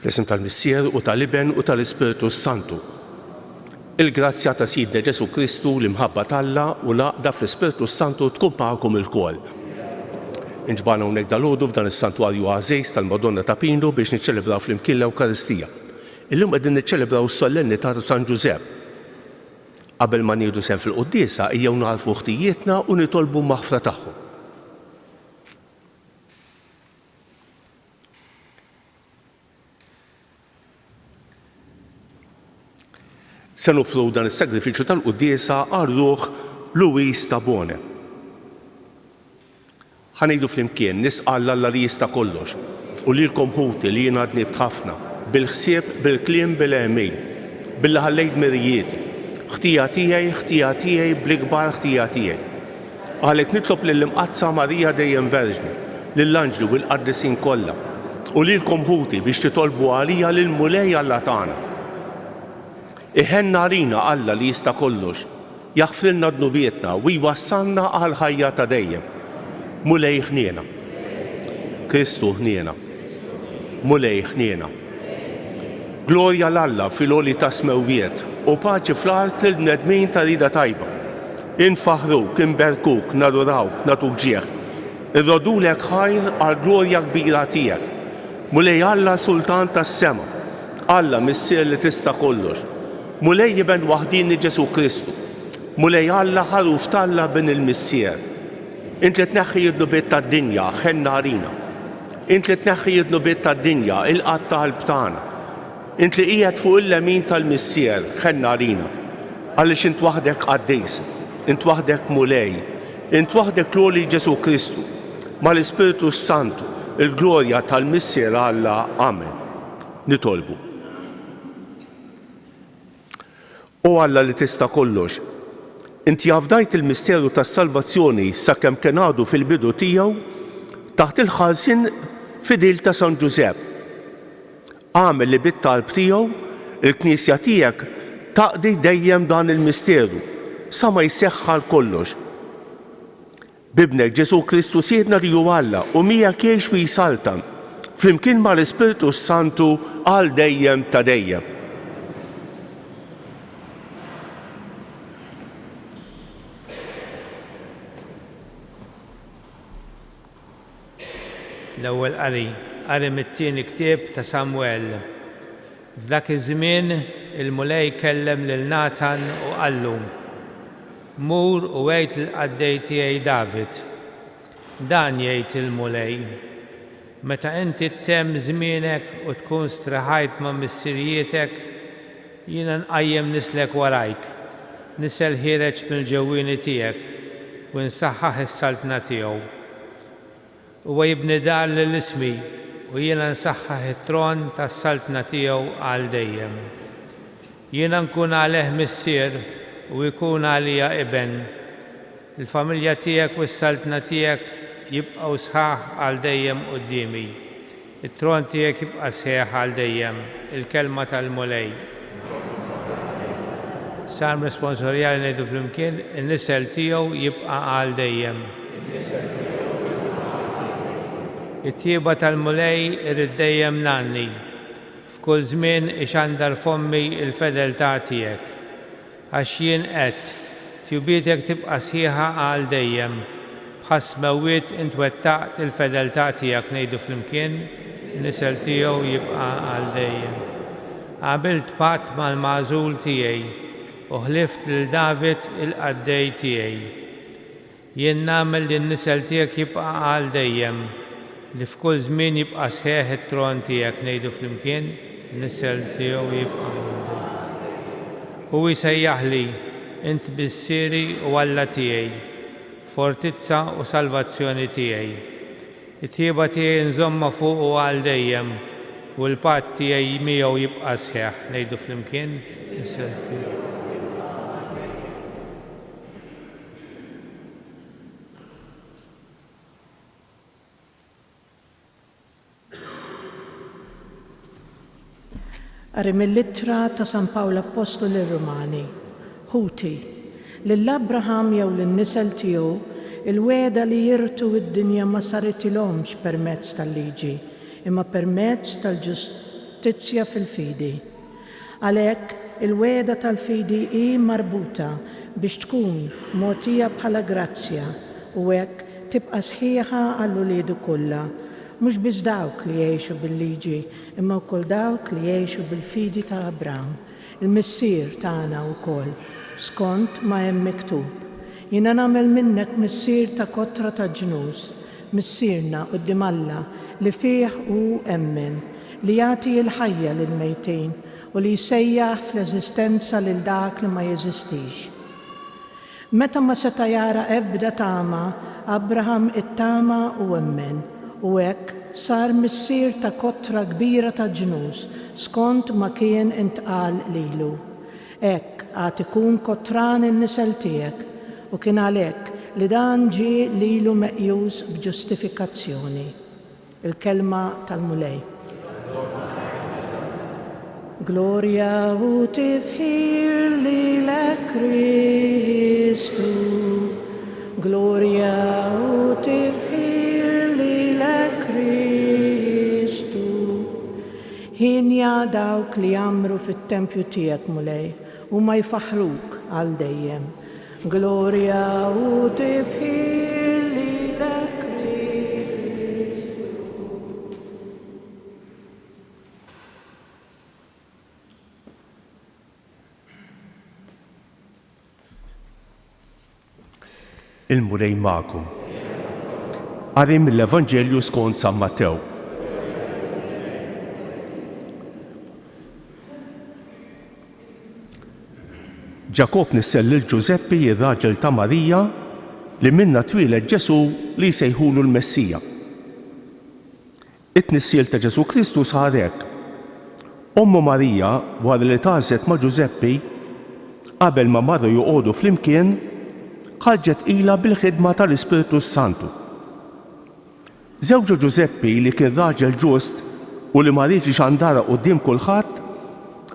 Fl-isem tal-Missier u tal-Iben u tal-Ispirtu s-Santu. Il-grazzja ta' Sidna Ġesù Kristu, l-imħabba t'Alla u l-għaqda fl-Ispirtu s-Santu tkun magħkom ilkoll. Inġbarna hawnhekk dalgħodu f'dan is-santwarju għażiż tal-Madonna ta' Pinu biex niċċelebraw flimkien l-Ewkaristija. Illum qegħdin niċċelebraw is-Solennità ta' San Ġużepp. Qabel ma nieħdu sehem fil-quddiesa ejjew nagħrfu ħtijietna u nitolbu maħfra tagħhom. Se noffru dan is-sagrifiċċju tal-quddiesa għal ruħ Louise Tabone. Ħa ngħidu flimkien, nisqal 'l Alla li jista' kollox, u lilkom ħuti li jiena dnibt ħafna, bil-ħsieb, bil-kliem, bil-għemil, billi ħallejt dmirijieti. Ħtija tiegħi, ħtija tiegħi, bl-ikbar ħtija tiegħi. Għalhekk nitlob lill-Imqaddsa Marija dejjem Verġni, lill-anġli u l-qaddisin kollha, u lilkom ħuti biex titolbu għalija lill-Mulej Alla tagħna. Iħenn għalina Alla li jista' kollox, jaħfrilna dnubietna u jwassalna għall-ħajja ta' dejjem. Mulej ħniena. Kristu ħniena. Mulej ħniena. Glorja 'l Alla fil-għoli tas-smewwiet, u paċi fl-art lill-bnedmin ta' rieda tajba. Infaħħruk, inberkuk, nadurawk, nagħtuk ġieħ. Irroddulek ħajr għall-glorja kbira tiegħek. Mulej Alla Sultan tas-sema, Alla Missier li tista' kollox, Mulej Iben waħdieni Ġesù Kristu, Mulej Alla Ħaruf t'Alla Bin il-Missier. Int li tneħħi d-dnubiet tad-dinja, ħenn għalina. Int li tneħħi d-dnubiet tad-dinja, ilqa' t-talb tagħna. Int li qiegħed fuq il-lemin tal-Missier, ħenn għalina. Għaliex int waħdek qaddis, int waħdek Mulej, int waħdek l-għoli Ġesù Kristu, mal-Ispirtu s-Santu, il-glorja tal-Missier Alla. Amen. Nitolbu. O Alla li tista' kollox, inti afdajt il-misteru tas-salvazzjoni sakemm kien għadu fil-bidu tiegħu taħt il-ħarsien fidil ta' San Ġużepp. Agħmel li bit-talb tiegħu l-Knisja tiegħek taqdi dejjem dan il-misteru sa ma jseħħ għal kollox. B'Ibnek Ġesù Kristu Sidna li hu Alla u miegħek jgħix u jsaltan, flimkien mal-Ispirtu s-Santu għal dejjem ta' dejjem. L-Ewwel Qari, Qari mit-tieni ktieb ta' Samwel. F'dak iż-żmien il-Mulej kellem lil Natan u qallu, Mur u għid lill-qaddej tiegħi David, 'Dan jgħid il-Mulej, Meta inti ttemm żmienek u tkun streħajt ma' missirijitek, jiena nqajjem nislek warajk, nisel ħiereġ mill-ġewwieni tiegħek, u nsaħħaħ is-saltna tiegħu. Huwa jibni dar lil ismi, u jiena nsaħħaħ it-tron tas-saltna tiegħu għal dejjem. Jiena nkun għalih missier, u jkun għalija iben. Il-familja tiegħek u s-saltna tiegħek jibqgħu sħaħ għal dejjem quddiemi. It-tron tiegħek jibqa' sħiħ għal dejjem. Il-Kelma tal-Mulej. Salm responsorjali ngħidu flimkien, In-nisel tiegħu jibqa' għal dejjem. It-tjieba tal-Mulej irrid dejjem ngħanni, f'kull żmien ixandar fommi l-fedeltà tiegħek. Għax jien għedt, Tjubietek tibqa' sħiħa għal dejjem, bħas-smewwiet int wettaqt il-fedeltà tiegħek ngħidu flimkien, Nisel tiegħu jibqa' għal dejjem. Għamilt patt mal-magħżul tiegħi, u ħlift lil David il-qaddej tiegħi. Jien nagħmel li n-nisel tiegħek jibqa' għal dejjem, li f'kull żmien jibqa' sħiħ it-tron tiegħek, ngħidu flimkien, nisel tiegħu jibqa' għal dejjem. Hu jsejjaħli, Int Missieri u Alla tiegħi, fortizza u salvazzjoni tiegħi. It-tjieba tiegħi nżommha fuqu għal dejjem, u l-patt tiegħi miegħu jibqa' sħiħ, ngħidu flimkien, nisel tiegħu. Qari mill-Ittra ta' San Pawl Appostlu lir-Rumani. Ħuti, lil Abraham jew lin-nisel tiegħu, il-wegħda li jirtu d-dinja ma saritilhomx permezz tal-liġi, imma permezz. ġustizzja fil-fidi. Għalhekk, il-wegħda tal-fidi hi marbuta biex tkun mogħtija bħala grazzja u hekk tibqa' sħiħa għal uliedu kollha, mhux biss dawk li jgħixu bil-liġi imma wkoll dawk li jgħixu bil-fidi ta' Abraham, il-missier tagħna wkoll, skont ma hemm miktub, Jiena nagħmel minnek missier ta' kotra ta' ġnus, Missierna quddiem Alla li fih hu emmen, li jagħti l-ħajja lill-mejtin u li jsejjaħ fl-eżistenza lil dak li ma jeżistix. Meta ma seta' jara ebda tama, Abraham ittama u emmen, u hekk sar missier ta' kotra kbira ta' ġnus, skont ma kien intqal lilu, Hekk għad ikun kotran in-nisel tiegħek, u kien għalhekk li dan ġie lilu meqjus b'ġustifikazzjoni. Il-Kelma tal-Mulej. Glorja u tifħir lilek Kristu. Glorja u tifħir lilek Kristu. Hienja dawk li jgħammru fit-tempju tiegħek, Mulej, huma jfaħħruk għal dejjem. Glorja u tifħir lilek Kristu. Il-Mulej magħkom. Qari mill-Evanġelju skont San Mattew. Ġakobb nissel lil Ġużeppi, ir-raġel ta' Marija, li minnha twieled Ġesù li jsejħulu l-Messija. It-tnissil ta' Ġesù Kristu sar hekk. Ommu Marija, wara li tgħarrset ma' Ġużeppi, qabel ma marru joqogħdu flimkien, ħarġet tqila bil-ħidma tal-Ispirtu s-Santu. Żewġu Ġużeppi, li kien raġel ġust u li ma riedx ixandarha quddiem kulħadd,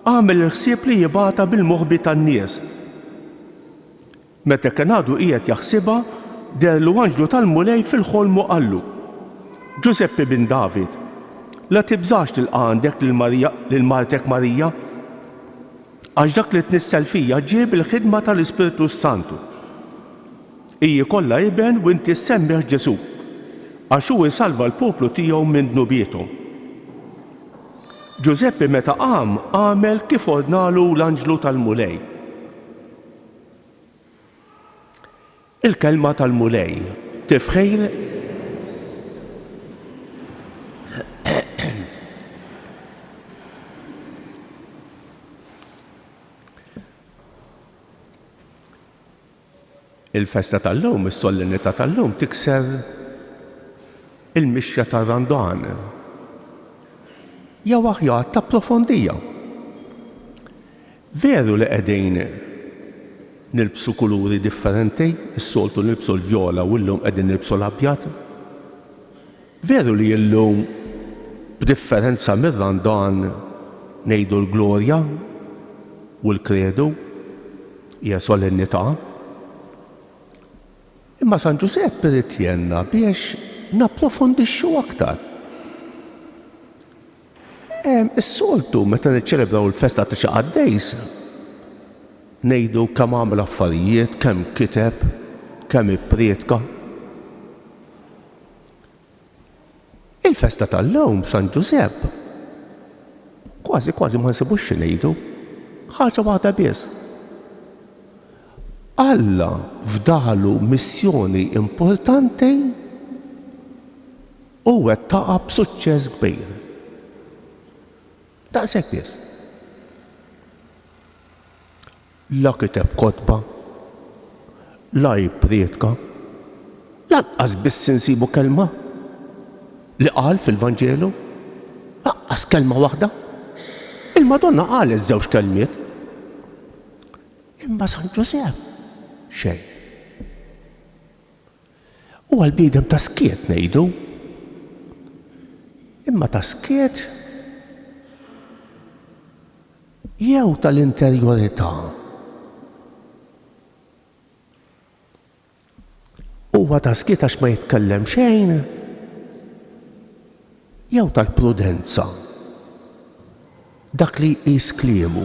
għamel il-ħsieb li jibgħatha bil-moħbi tan-nies. Meta kien għadu qiegħed jaħsibha, deherlu anġlu tal-Mulej fil-ħolm u qallu, Ġużeppi bin David, la tibżax tilqa' għandek lil Marija, lil martek Marija, għax dak li tnissel fija ġie bil-ħidma tal-Ispirtu s-Santu. Hi jkollha iben u inti ssemmih Ġesù, għax hu jsalva l-poplu tiegħu minn dnubiethom. Ġużeppi meta qam għamel kif ordnalu l-anġlu tal-Mulej. Il-Kelma tal-Mulej, Tifħir Il-festa tal-lum, is-solennità tal-lum tikser il-mixja tar-Randan. Jew aħjar tapprofondija. Veru li qegħdin nilbsu kuluri differenti, is-soltu nilbsu l-vjola u llum qegħdin nilbsu l-abjad. Veru li llum b'differenza mir-Randan ngħidu l-Glorja u l-Kredu, hija solennità. Imma San Ġużepp irid jgħinna biex napprofondixxu aktar. Is-soltu meta niċċelebraw il-festa ta' xi qaddejs, ngħidu kemm għamel affarijiet, kemm kiteb, kemm ipprietka. Il-festa tal-lum San Ġużepp kważi kważi ma nsibux xi ngħidu. Ħaġa waħda biss. Alla fdalu missjoni importanti U wettaqha b'suċċess kbir. Daqshekk biss. La kiteb kotba, la ipprietka, lanqas biss insibu kelma li qal fil-Vanġelu, lanqas kelma waħda. Il-Madonna qalet żewġ kelmiet. Imma San Ġużepp xejn. Huwa l-bniedem ta' skiet ngħidu. Imma ta' skiet jew tal-interjorità. Huwa ta' skiet għax ma jitkellem xejn jew tal-prudenza. Dak li jqis kliemu.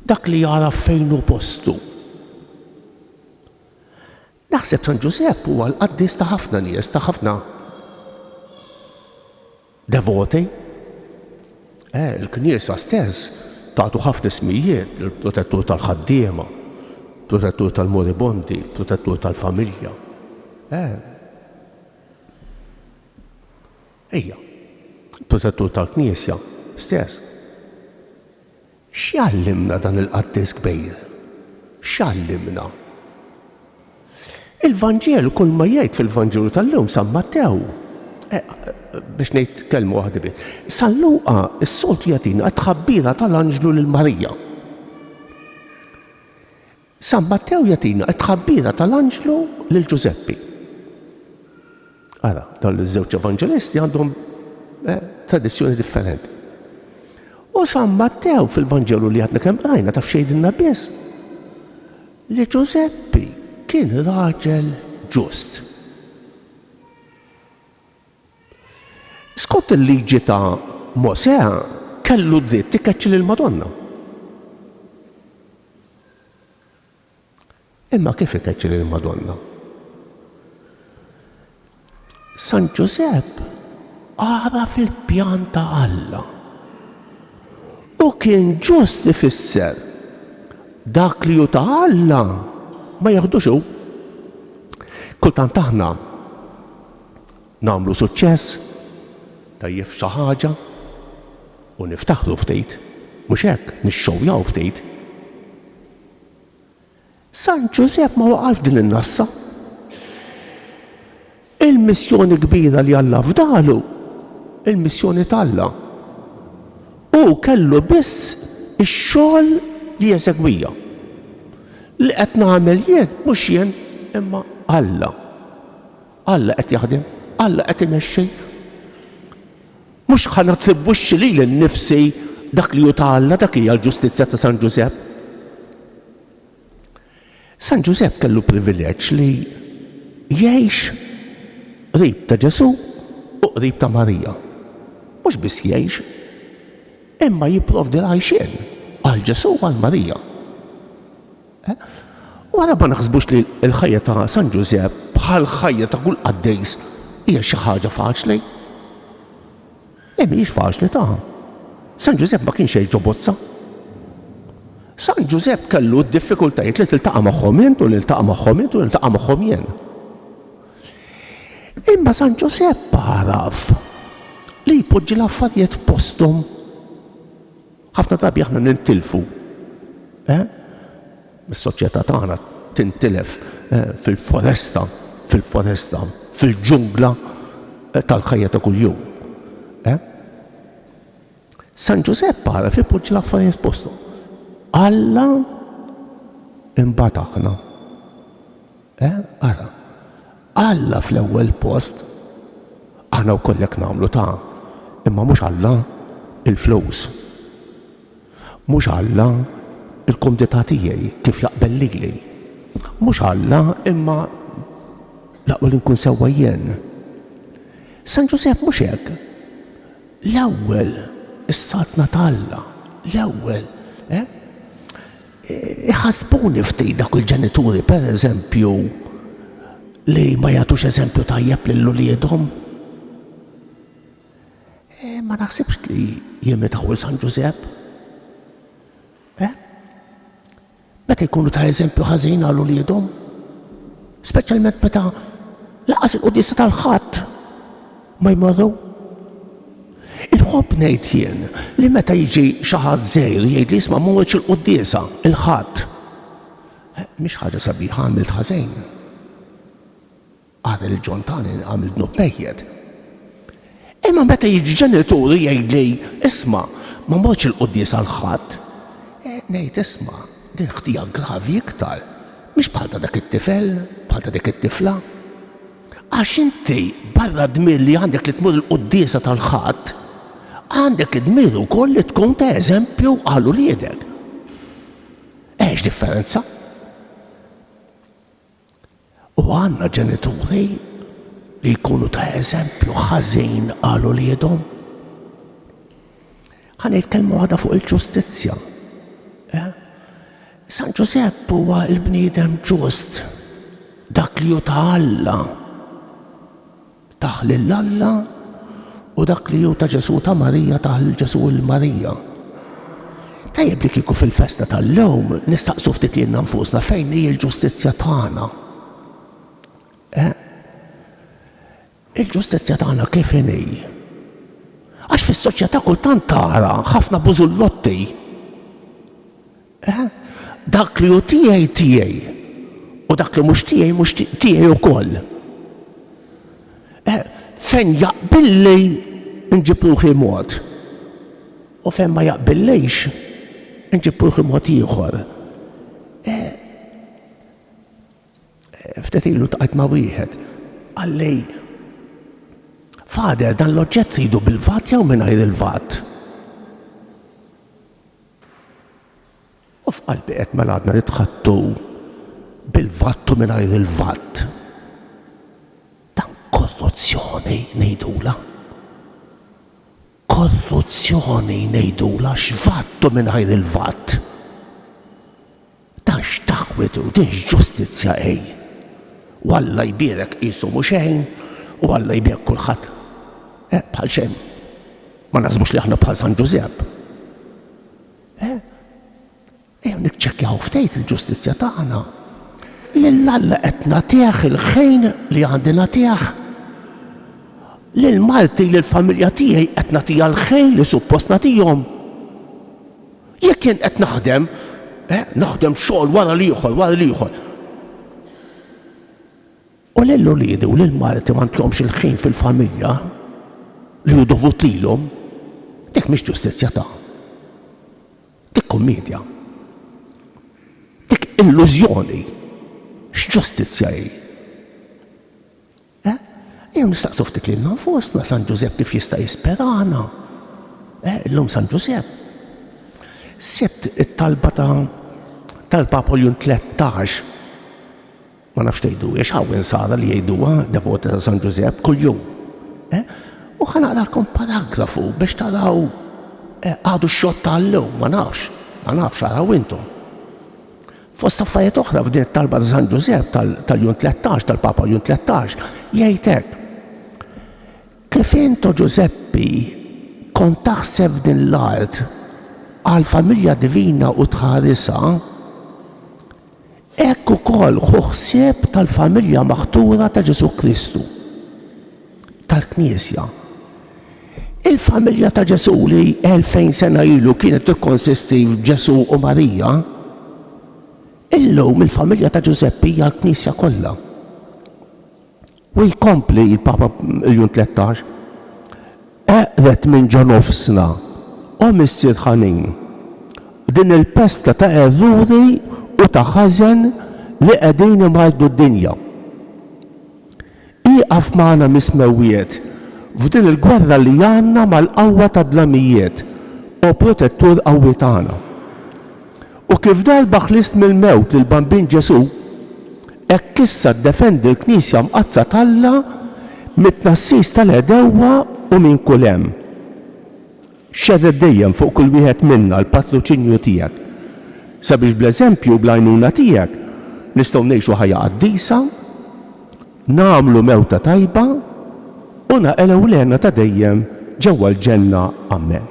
Dak li jagħraf fejn hu postu. Naħseb San Ġużepp huwa l-qaddis ta' ħafna nies, ta' ħafna devoti. Eh, il-Knisja stess tagħtu ħafna ismijiet, il-protettur tal-ħaddiema, protettur tal-moribondi, protettur tal-familja. Eh. Ejja, protettur tal-Knisja stess. X'jgħallimna dan il-qaddis kbir? X'jgħallimna? Il-Vanġelu kull ma jgħid fil-Vanġelu tal-lum San Mattew, eh, biex ngħid kelma waħda biss. San Luqa s-soltu jagħtina t-tħabbira tal-anġlu lil Marija. San Mattew jagħtina t-tħabbira tal-anġlu lil Ġużeppi. Ara, dawn iż-żewġ evanġelisti għandhom eh, tradizzjoni differenti. U San Mattew fil-Vanġelu li għadna kemm qrajna taf xejdilna biss li Ġużeppi kien raġel ġust. Skont il-liġi ta' Mosè kellu dritt ikeċċi lil Madonna. Imma kif ikeċċi lil Madonna? San Ġużepp għaraf il-pjan ta' Alla. U kien ġust ifisser dak li hu ta' Alla ma jeħdux hu. Kultant aħna nagħmlu suċċess tajjeb f'xi ħaġa u niftaħru ftit, mhux hekk, nixxowjaw ftit. San Ġużepp ma waqax f'din in-nassa. Il-missjoni kbira li Alla fdalu, il-missjoni t'Alla. Hu kellu biss ix-xogħol li jeżegwija. Li qed nagħmel jien mhux jien imma Alla. Alla qed jaħdem, Alla qed imexxi. Mhux ħa nattribwixxi lili nnifsi dak li hu ta' Alla, dak hija l-ġustizzja ta' San Ġużepp. San Ġużepp kellu privileġġ li jgħix qrib ta' Ġesù u qrib ta' Marija. Mhux biss jgħix, imma jipprovdi l-għajxien għal Ġesù u għal Marija. Eh? U għala ma naħsbux li l-ħajja ta' San Ġużepp bħal ħajja ta' kull qaddis hija xi ħaġa faċli? Le mhijiex faċli ta'. San Ġużepp ma kienx jgħix ġo bozza. San Ġużepp kellu d-diffikultajiet li tiltaqa' magħhom int u li niltaqa' magħhom int u niltaqa' magħhom jien. Imma San Ġużepp għaraf li jpoġġi l-affarijiet f'posthom. Ħafna drabi aħna nintilfu. Eh? Is-soċjetà tagħna tintilef eh, fil-foresta, fil-foresta, fil-ġungla eh, tal-ħajja ta' kuljum. Eh? San Ġużepp għaraf ipoġġi l-affarijiet f'posthom. Alla imbagħad aħna. Eh, ara. Alla fl-ewwel post. Aħna wkoll hekk nagħmlu ta' imma mhux Alla il-flus. Mhux Alla il-kumdità tiegħi kif jaqbel lili. Mhux Alla imma l-aqwa li nkun sewwa jien. San Ġużepp mhux hekk. L-ewwel is-saltna t'Alla, l-ewwel, eh? Iħassbuni ftit dawk il-ġenituri, per eżempju, li ma jagħtux eżempju tajjeb lil uliedhom. E, ma naħsibx li jimitaw il San Ġużepp. Eh? Meta jkunu ta' eżempju ħażin għal uliedhom, speċjalment meta laqas il-quddiesa tal-Ħadd ma jmorru. Inħobb ngħid jien li meta jiġi xi ħadd żgħir jgħidli isma' ma mortx il-quddiesa il-Ħadd. Eh, mhix ħaġa sabiħa għamilt ħażin. Għar il-ġon tagħni għamil dnub mejjet. Imma meta jiġi ġenitur jgħidli isma' ma mortx il-quddiesa l-Ħadd, eh, ngħid isma' din ħtija gravi iktar. Mhix bħal ta' dak it-tifel, bħal ta' dik it-tifla. Għax inti barra d-dmir li għandek li tmur il-quddiesa tal-Ħadd, għandek id-dmir ukoll li tkun ta' eżempju għal uliedek. Eh, x'differenza? U għandna ġenituri li jkunu ta' eżempju ħażin għal uliedhom. Ħa ngħid kelma waħda fuq il-ġustizzja. Eh? San Ġużepp huwa l-bniedem ġust, dak li hu ta' Alla. Tah lil Alla u dak li hu ta' Ġesù ta' Marija tah lil Ġesù u lil Marija. Tajjeb li kieku fil-festa tal-lum nistaqsu ftit lilna nfusna fejn hi l-ġustizzja tagħna. Eh? Il-ġustizzja tagħna kif inhi? Għax fis-soċjetà kultant tara ħafna bużullotti. Eh? Dak li hu tiegħi tiegħi u dak li mhux tiegħi mhux tiegħi ukoll. Eh, fejn jaqbilli nġib ruħi mod u fejn ma jaqbillix nġib ruħi mod ieħor. Eh, ftit ilu tqajt ma' wieħed qalli Father, dan l-oġġett tridu bil-VAT jew mingħajr il-VAT? U f'qalbi għedt mela għadna nitħaddtu bil-VAT u mingħajr il-VAT. Dan korruzzjoni ngħidulha. Korruzzjoni ngħidulha x'VAT u mingħajr il-VAT. Dan x'taħwid u din x'ġustizzja hi. U Alla jbierek qisu mhu xejn u Alla jbierek kulħadd. Eh, bħal xejn. Ma naħsbux li aħna bħal San Ġużepp. Eh? Ejjew niċċekkjaw ftit il-ġustizzja tagħna. Lil Alla qed nagħtih il-ħin li għandi nagħtih. Lil marti, lill-familja tiegħi qed nagħtiha l-ħin li suppost nagħtihom. Jekk jien qed naħdem, eh, naħdem xogħol wara l-ieħor, wara l-ieħor. U lil uliedi u lil marti ma ntihomx il-ħin fil-familja li hu dovut lilhom, dik mhix ġustizzja ta'. Dik kummedja. Dik illużjoni. X'ġustizzja hi? Eh? Ejjew nistaqsu ftit lilna nfusna San Ġużepp kif jista' jisperana. Eh, illum San Ġużepp. Sibt it-talba ta' tal-Papa Ljun 13 Ma nafx tgħiduhiex, hawn insara li jgħiduha, devoti ta' San Ġużepp, kuljum. Eh? U ħa naqralkom paragrafu biex taraw eh, għadu x-xott tal-lum, ma nafx, ma nafx, araw intom. Fost affarijiet oħra f'din it-talba ta' San Ġużepp tal-jum 13, tal-Papa Ljun 13, jgħid hekk. Kif int, o Ġużeppi, kont taħseb f'din l-art għall-familja divina u tħarisha, Hekk ukoll ħu ħsieb tal-familja maħtura ta' Ġesù Kristu, tal-Knisja. Il-familja ta' Ġesù li 2000 sena ilu kienet tikkonsisti f'Ġesù u Marija, illum il-familja ta' Ġużeppi hija l-Knisja kollha. U jkompli l-Papa Ljun 13, Eqred minn ġo nofsna, o Missier ħanin, din il-pesta ta' erruri u ta' ħażen li qegħdin imarrdu d-dinja. Ieqaf magħna mis-smewwiet f'din il-gwerra li għandna mal-qawwa tad-dlamijiet, o Protettur qawwi tagħna. U kif darba ħlist mill-mewt lill-Bambin Ġesù, hekk issa ddefendi l-Knisja Mqaddsa t'Alla mit-tnassis tal-għedewwa u minn kull hemm. Xerred dejjem fuq kull wieħed minna l-patroċinju tiegħek, sabiex bl-eżempju u bl-għajnuna tiegħek nistgħu ngħixu ħajja qaddisa, nagħmlu mewta tajba u naqilgħu l-hena ta' dejjem ġewwa l-ġenna. Ammen.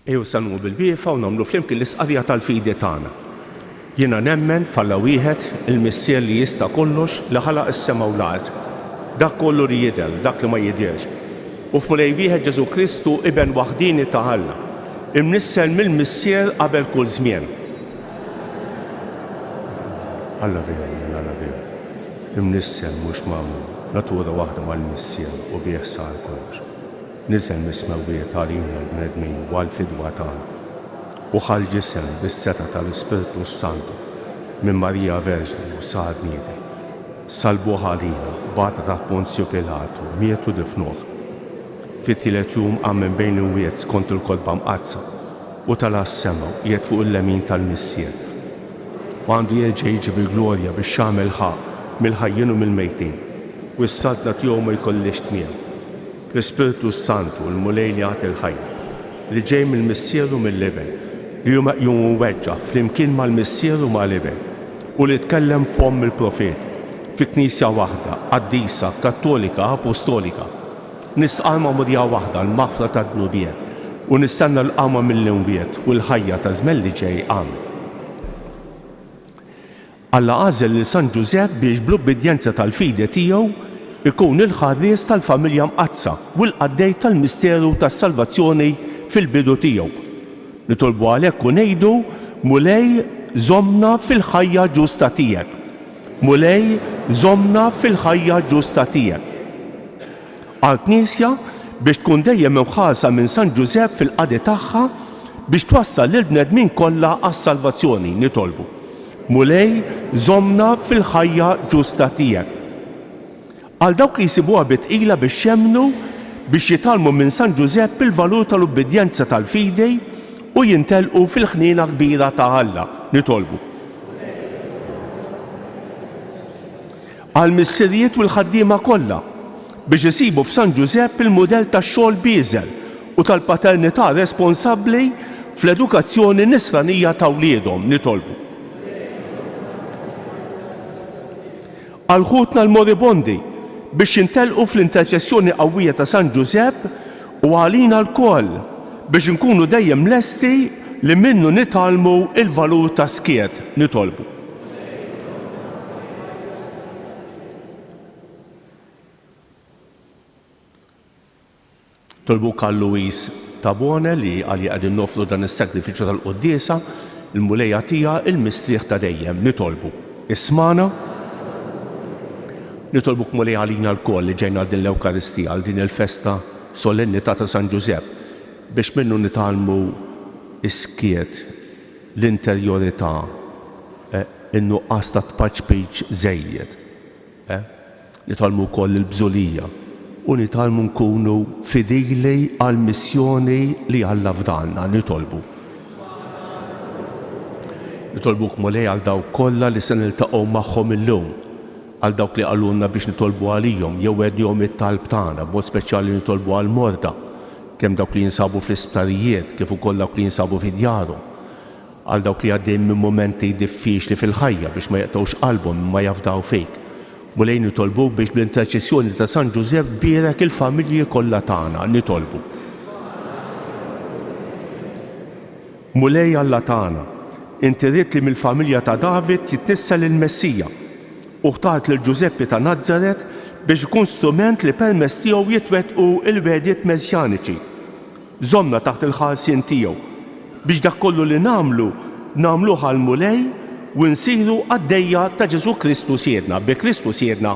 Ejjew issa nqumu bil-wieqfa u nagħmlu flimkien l-istqarrija tal-fidi tagħna. Jiena nemmen f'Alla wieħed, il-Missier li jista' kollox, li ħalaq is-sema u l-art, dak kollu li jidher u dak li ma jidhirx, u f'Mulej wieħed Ġesù Kristu, Iben waħdieni ta' Alla, imnissel mill-Missier qabel kull żmien. Alla veru minn Alla veru, imnissel mhux magħmul, natura waħda mal-Missier u bih sar kollox. Niżel mis-smewwiet għalina l-bnedmin u għall-fidwa tagħna. U ħa l-ġisem bis-setgħa tal-Ispirtu s-Santu minn Marija Verġni u sar bniedem. Sallbuh għalina, bata taħt Ponzju Pilatu, miet u difnuh. Fit-tielet jum qam minn bejn l-imwiet skont il-Kotba Mqaddsa, u tala' għas-sema u qiegħed fuq il-lemin tal-Missier. U għandu jerġa' jiġi bil-glorja biex jagħmel ħaqq mill-ħajjin u mill-mejtin, u s-saltna tiegħu ma jkollhiex tmiem. L-Ispirtu s-Santu, il-Mulej li jagħti l-ħajja, li ġej mill-Missier u mill-Iben, li hu meqjum u mweġġa' flimkien mal-Missier u mal-Iben, u li tkellem b'fomm il-profeti, fi Knisja waħda, qaddisa, kattolika, apostolika. Nistqarr magħmudija waħda għall-maħfra tad-dnubiet, u nistenna l-qawma mill-imwiet u l-ħajja taż-żmien li ġej. Amen. Alla għażel lil San Ġużepp biex bl-ubbidjenza tal-fidi tiegħu jkun il-ħarries tal-familja mqaddsa u l-qaddej tal-misteru tas-salvazzjoni fil-bidu tiegħu. Nitolbu għalhekk u ngħidu, Mulej, żommna fil-ħajja ġusta tiegħek. Mulej, żommna fil-ħajja ġusta tiegħek. Għall-Knisja biex tkun dejjem imħarsa minn San Ġużepp fil-qadi tagħha biex twassal lill-bnedmin kollha għas-salvazzjoni, nitolbu. Mulej, żommna fil-ħajja ġusta tiegħek. Għal dawk li jsibuha bi tqila biex jemmnu, biex jitgħallmu minn San Ġużepp il-valur tal-ubbidjenza tal-fidi u jintelqu fil-ħniena kbira ta' Alla, nitolbu. Għall-missirijiet u l-ħaddiema kollha, biex isibu f'San Ġużepp il-mudell tax-xogħol bieżel u tal-paternità responsabbli fl-edukazzjoni nisranija ta' wliedhom, nitolbu. Għal ħutna l-moribondi, biex jintelqu fl-interċessjoni qawwija ta' San Ġużepp u għalina lkoll, biex inkunu dejjem lesti li minnu nitgħallmu l-valur tas-skiet, nitolbu. Nitolbuk għal Louise Tabone li għaliha qegħdin noffru dan is-sagrifiċċju tal-quddiesa, il-Mulej jagħtiha l-mistrieħ ta' dejjem. Nitolbu. Ismagħna. Nitolbuk Mulej għalina lkoll li ġejna għal din l-Ewkaristija, għal din il-festa solennità ta' San Ġużepp, biex minnu nitgħallmu s-skiet, l-interjorità, in-nuqqas ta' tpaċpiċ żejjed. Nitgħallmu wkoll il-bżulija u nitgħallmu nkunu fidili għall-missjoni li Alla fdalna. Nitolbu. Nitolbuk Mulej għal dawk kollha li se niltaqgħu magħhom illum, għal dawk li qalulna biex nitolbu għalihom jew għednihom it-talb tagħna, b'mod speċjali nitolbu għall-morda, kemm dawk li jinsabu fl-isptarijiet kif ukoll dawk li jinsabu fi djarhom. Għal dawk li għaddejjin minn mumenti diffiċli fil-ħajja biex ma jaqtgħux qalbhom imma jafdaw fik. Mulej nitolbuk biex bl-interċessjoni ta' San Ġużepp tbierek il-familji kollha tagħna. Nitolbu. Mulej Alla tagħna, inti ridt li mill-familja ta' David jitnissel il-Messija u ħtart lil Ġużeppi ta' Nazaret biex ikun strument li permezz tiegħu jitwettqu l-wegħdiet messjaniċi. Żommna taħt il-ħarsien tiegħu, biex dak kollu li nagħmlu, nagħmluh għall-Mulej u nsiru qaddejja ta' Ġesù Kristu Sidna. Bi Kristu Sidna.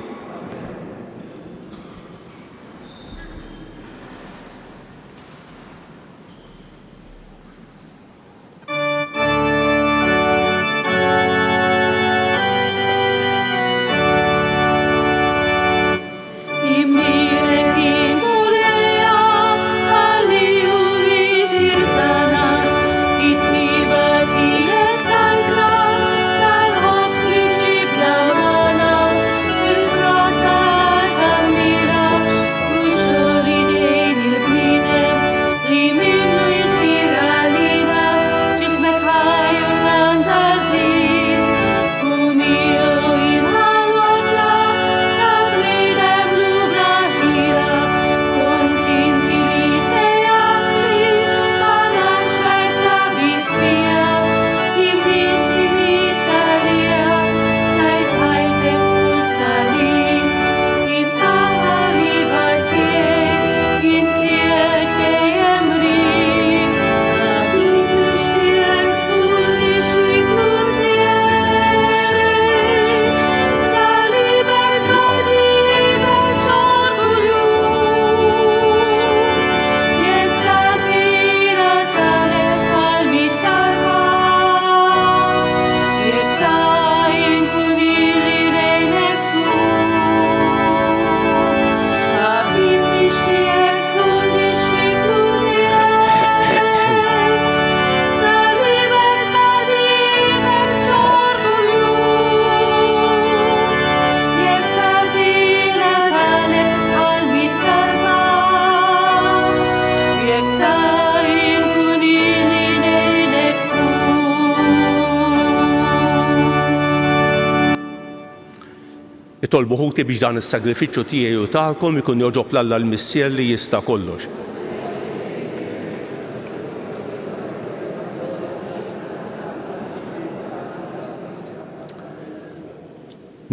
Itolbu ħuti biex dan is-sagrifiċċju tiegħi u tagħkom ikun jogħġob 'l Alla l-Missier li jista' kollox.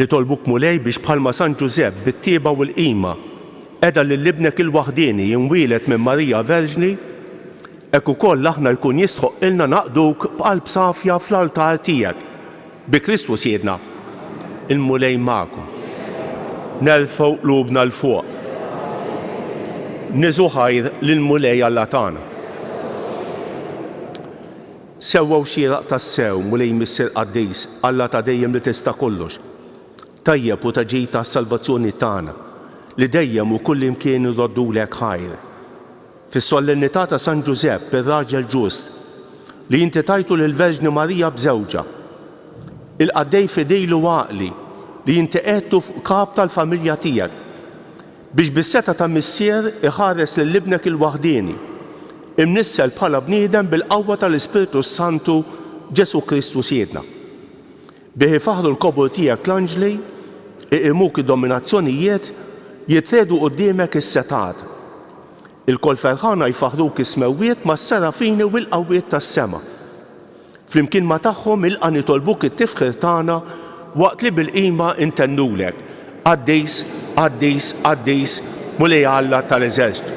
Nitolbuk Mulej biex bħalma San Ġużepp bit-tjieba u l-qima qeda lil Ibnek il-waħdieni imwieled minn Marija Verġni, hekk ukoll aħna jkun jistħoqqilna naqduk b'qalb safja fl-altar tiegħek. Bi Kristu Sidna. Il-Mulej magħkom. Nerfgħu qlubna 'l fuq. Niżu ħajr lill-Mulej Alla tagħna. Sewwa u xieraq tassew, Mulej Missier Qaddis, Alla ta' dejjem li tista' kollox, tajjeb u ta' ġid għas-salvazzjoni tagħna, li dejjem u kullimkien inroddulek ħajr. Fis-sollennità ta' San Ġużepp, ir-raġel ġust, li inti tajtu lill-Verġni Marija b'żewġha, il-qaddej fidil u għaqli li inti qegħdtu fuq kap tal-familja tiegħek, biex bis-setgħa ta' Missier iħares lil Ibnek il-waħdieni, imnissel bħala bniedem bil-qawwa tal-Ispirtu s-Santu, Ġesù Kristu Sidna. Bih ifaħħru l-kobor tiegħek l-anġli, iqimuk id-dominazzjonijiet, jitriegħdu quddiemek is-setgħat. Ilkoll ferħana jfaħħruk is-smewwiet mas-serafini u l-qawwiet tas-sema. Flimkien ma' tagħhom ilqa' nitolbuk it-tifħir tagħna waqt li bil-qima ntennulek, Qaddis, qaddis, qaddis, Mulej Alla tal-eżerċtu.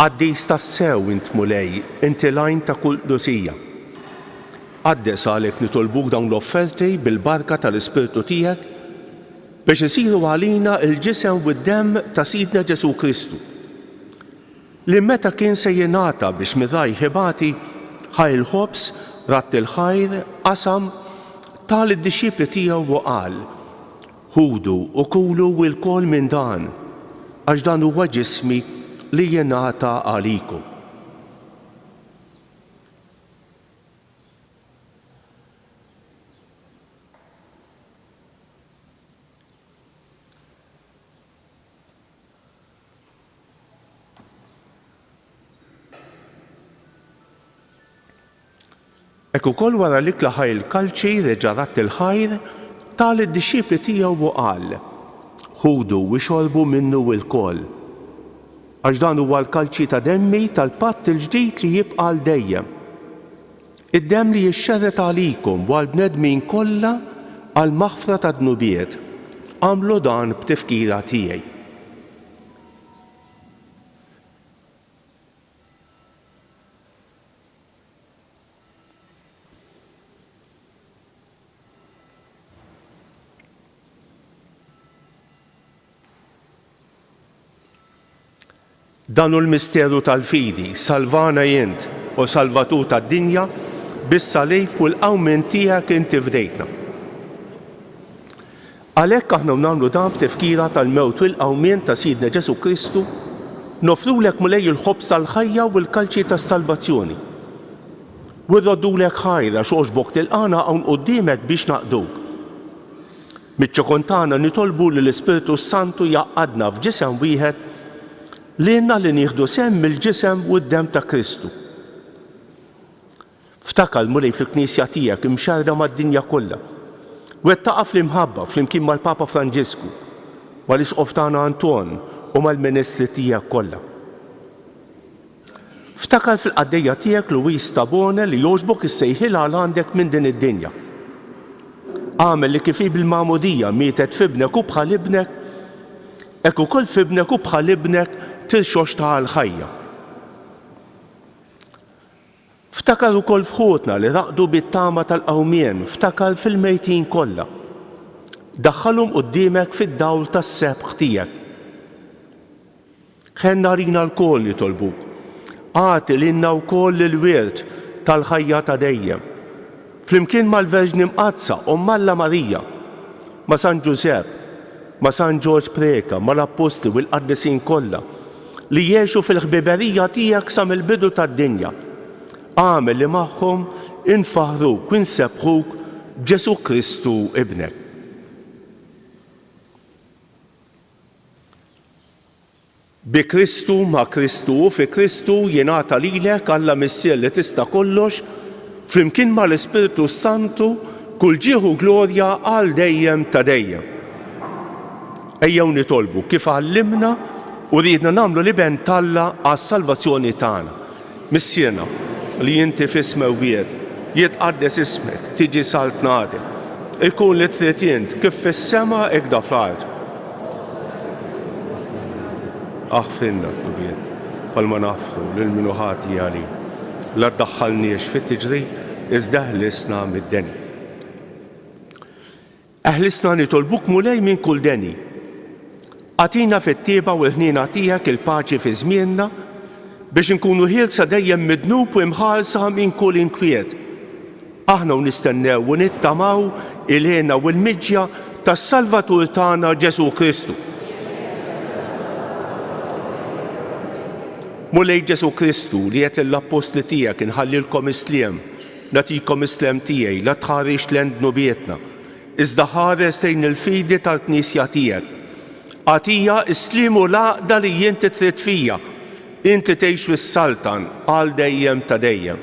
Qaddis tassew int Mulej, inti l-għajn ta' kull qdusija. Qaddes għalhekk nitolbuk dawn l-offerti bil-barka tal-Ispirtu tiegħek biex isiru għalina l-ġisem u d-demm ta' Sidna Ġesù Kristu, li meta kien se jingħata biex minn rajh ibati, ħa l-ħobż, radd il-ħajr, qasam, ta lid-dixxipli tiegħu u qal, Ħudu u kulu lkoll minn dan, għax dan huwa ġismi li jingħata għalikom. Hekk ukoll wara l-ikla ħa il-kalċi, reġa' radd il-ħajr, ta lid-dixxipli tiegħu u qal, Ħudu u ixorbu minnu lkoll. Għax dan huwa l-kalċi ta' demmi tal-patt il-ġdid li jibqa' għal dejjem. Id-demm li jixxerred għalikom u għall-bnedmin kollha għall-maħfra tad-dnubiet. Agħmlu dan b'tifkira tiegħi. Dan hu l-misteru tal-fidi, salvana int, o Salvatur tad-dinja, bis-salib u l-qawmien tiegħek inti fdejtna. Għalhekk aħna u nagħmlu dan b'tifkira tal-mewt u l-qawmien ta' Sidna Ġesù Kristu, noffrulek Mulej il-ħobż tal-ħajja u l-kalċi tas-salvazzjoni. U rroddulek ħajr għax għoġbok tilqagħna hawn quddiemek biex naqduk. Miċ-ċokon tagħna nitolbu li l-Ispirtu s-Santu jgħaqqadna f'ġisem wieħed lilna li nieħdu sehem mill-ġisem u d-demm ta' Kristu. Ftakar, Mulej, fil-Knisja tiegħek imxerrda mad-dinja kollha. Wettaqha fl-imħabba flimkien mal-Papa Franġisku, mal-Isqof tagħna Anton u mal-ministri tiegħek kollha. Ftakar fil-qaddejja tiegħek Louise Tabone li jogħġbok issejħilha għal għandek minn din id-dinja. Agħmel li kif hi bil-magħmudija mietet f'ibnek u bħal ibnek, hekk ukoll f'ibnek u bħal ibnek tirxoxta għall-ħajja. Ftakar ukoll f'ħutna li raqdu bit-tama tal-qawmien, ftakar fil-mejtin kollha. Daħħalhom quddiemek fid-dawl tas-sebħ tiegħek. Ħenn għalina lkoll nitolbuk. Agħti lilna wkoll il-wirt tal-ħajja ta' dejjem. Flimkien mal-Verġni Mqaddsa, Omm Alla Marija, ma' San Ġużepp, ma' San Ġorġ Preca, mal-Appostli u l-qaddisin kollha, li għexu fil-ħbiberija tiegħek sa mill-bidu tad-dinja. Agħmel li magħhom infaħħruk u nsebbħuk b'Ġesù Kristu Ibnek. Bi Kristu, ma' Kristu u fi Kristu jingħata lilek, Alla Missier li tista' kollox, flimkien mal-Ispirtu s-Santu, kull ġieħ u glorja għal dejjem ta' dejjem. Ejjew nitolbu kif għallimna u riedna nagħmlu l-Iben t'Alla għas-salvazzjoni tagħna. Missierna, li inti fis-smewwiet, jitqaddes ismek, tiġi saltnatek. Ikun li trid int, kif fis-sema hekk fl-art. Aħfrilna dnubietna, bħalma naħfru lil min hu ħati għalina. La ddaħħalniex fit-tiġrib, iżda eħlisna mid-deni. Eħlisna nitolbuk Mulej minn kull deni. Agħtina fit-tjieba u l-ħniena tiegħek il-paċi fi żmienna, biex inkunu ħielsa dejjem mid-dnub u imħarsa minn kull inkwiet. Aħna u nistennew u nittamaw il-hena u l-miġja tas-Salvatur tagħna Ġesù Kristu. Mulej Ġesù Kristu, li għedt lill-appostli tiegħek inħallilkom is-sliem, Nagħtikom is-slem tiegħi, la tħarisx lejn dnubietna, iżda ħares lejn il-fidi tal-Knisja tiegħek. Agħtiha s-sliem u l-għaqda li inti trid fija, int li tgħix fis-saltan għal dejjem ta' dejjem.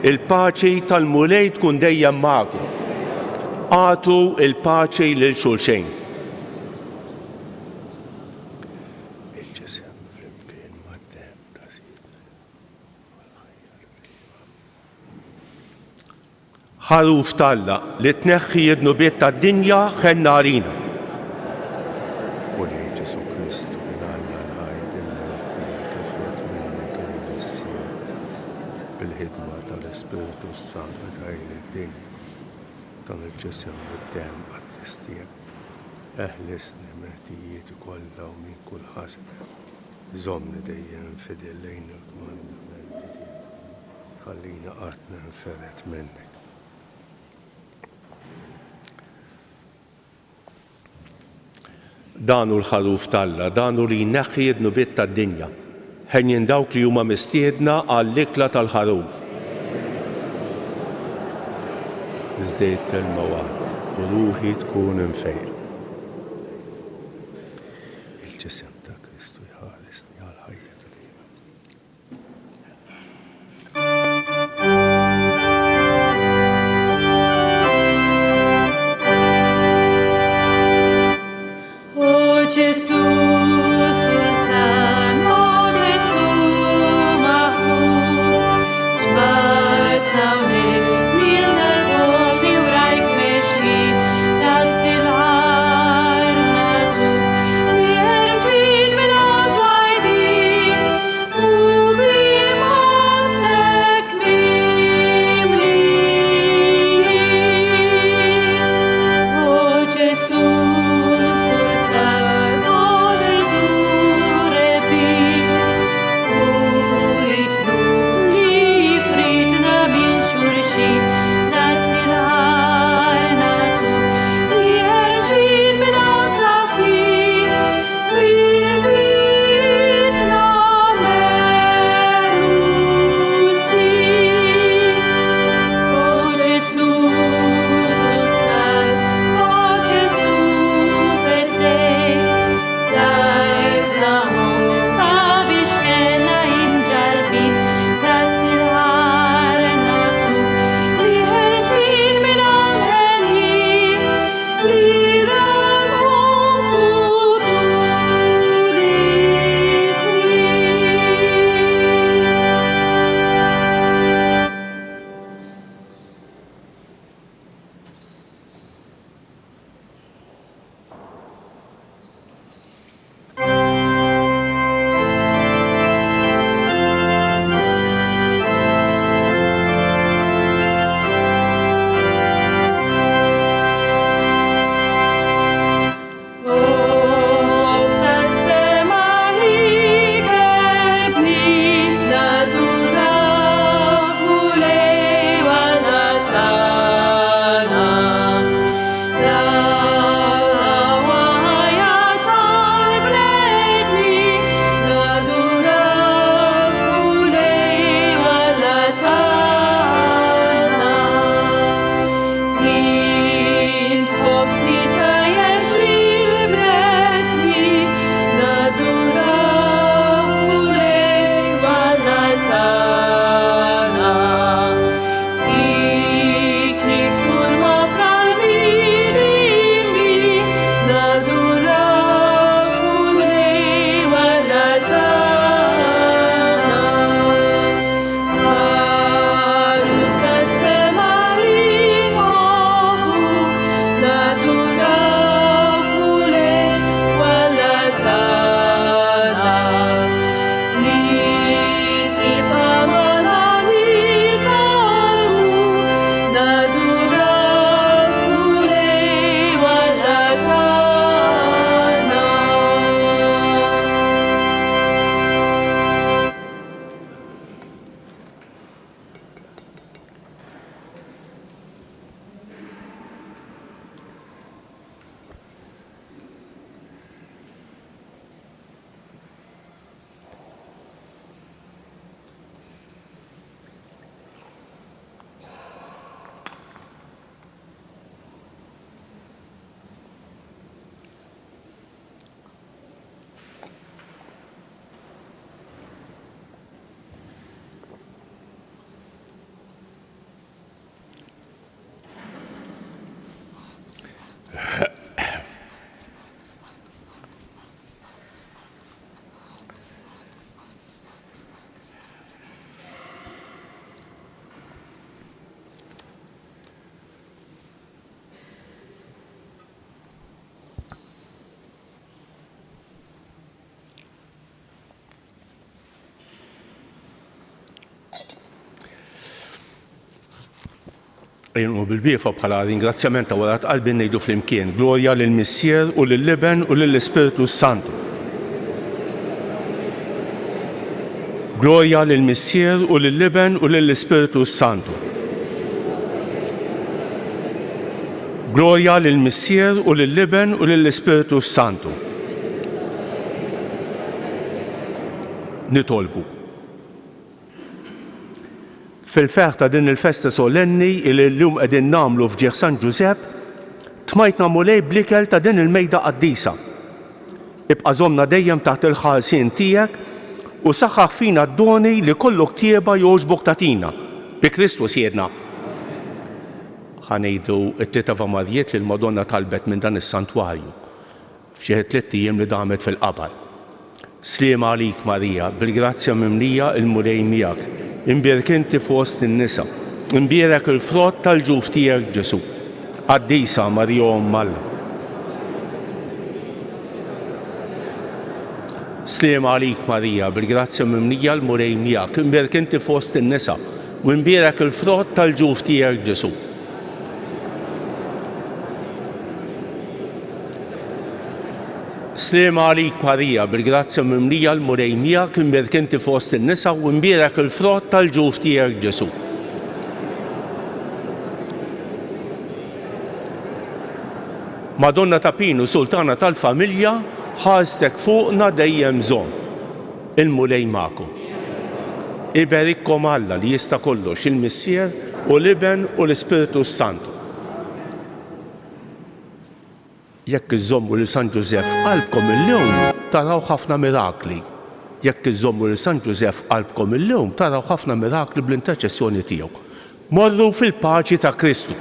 Il-paċi tal-Mulej tkun dejjem magħkom. Agħtu l-paċi lil xulxejn. Il-ġisem flimkien mad-demm ta' Sidna. Ħaruf t'Alla li tneħħi d-dnubiet tad-dinja ħenn għalina. Mulej Ġesù Kristu, Bin Alla l-ħaj, bil-mewt tiegħek ifred minnek il-Missier, bil-ħidma tal-Ispirtu s-Santu qed lid-dinja dan il-ġisem u d-demm qaddis tiegħek. Eħlisni minn ħtijieti kollha u minn kull ħażen. Żommni dejjem fidil lejn il-kmandamenti tiegħek. Tħallini qatt ninfered minnek. Dan hu l-Ħaruf t'Alla, dan hu li jneħħi d-dnubiet tad-dinja. Henjin dawk li huma mistiedna għall-ikla tal-Ħaruf. Iżda għid kelma waħda, u ruħi tkun imfejqa. Il-ġisem ta' Kristu jħaresni għall-ħajja ta' dejjem. O Ġesù Sultan, o Ġesù Maħbub, ġbart hawnhekk lilna l-popli wrajk mexjin, Rat il-għar nagħtuk. Nadurawk Mulej u Alla tagħna, li tibqa' magħna nitolbu. Nadurawk Mulej u Alla tagħna. Ejja bil-biefa bħala ringrazzjament ta' wara tqalbi ngħidu flimkien glorja lill-Missier u lill-Iben u lill-Ispirtu Santu. Glorja lill-Missier u lill-Iben u lill-Ispirtu Santu. Glorja lill-Missier u lill-Iben u lill-Ispirtu Santu. Nitolbu. Fil-ferħ ta' din il-festa solenni li llum qegħdin nagħmlu f'ġieħ San Ġużepp, tmajtna Mulej bl-ikel ta' din il-mejda qaddisa. Ibqa' żommna dejjem taħt il-ħarsien tiegħek u saħħaħ fina d-doni li kollok tjieba jogħġbok tagħtina. Bi Kristu Sidna. Ħa ngħidu t-tliet Ave Marijiet li l-Madonna talbet minn dan is-santwarju. F'xi tlett ijiem li damet fil-qabar. Sliema għalik Marija, bil-grazzja mimlija il-Mulej miegħek. Imbierek inti fost in-nisa. Imbierek il-frott tal-ġuf tiegħek Ġesù. Qaddisa Marija Omm Alla. Sliema għalik Marija, bil-grazzja mimlija l-Mulej miegħek. Imbierek inti fost in-nisa. U imbierek il-frott tal-ġuf tiegħek Ġesù. Sliema għalik Marija, bil-grazzja mimlija l-Mulej miegħek, imbierek inti fost in-nisa u imbierek il-frott tal-ġuf tiegħek Ġesù. Madonna ta' Pinu, Sultana tal-familja, ħarstek fuqna dejjem żomm. Il-Mulej magħkom. Iberikkom Alla li jista' kollox, il-Missier u l-Iben u l-Ispirtu s-Santu. Jekk iżżommu lil San Ġużepp f'qalbkom illum, taraw ħafna mirakli. Jekk iżżommu lil San Ġużepp f'qalbkom illum, taraw ħafna mirakli bl-interċessjoni tiegħu. Morru fil-paċi ta' Kristu.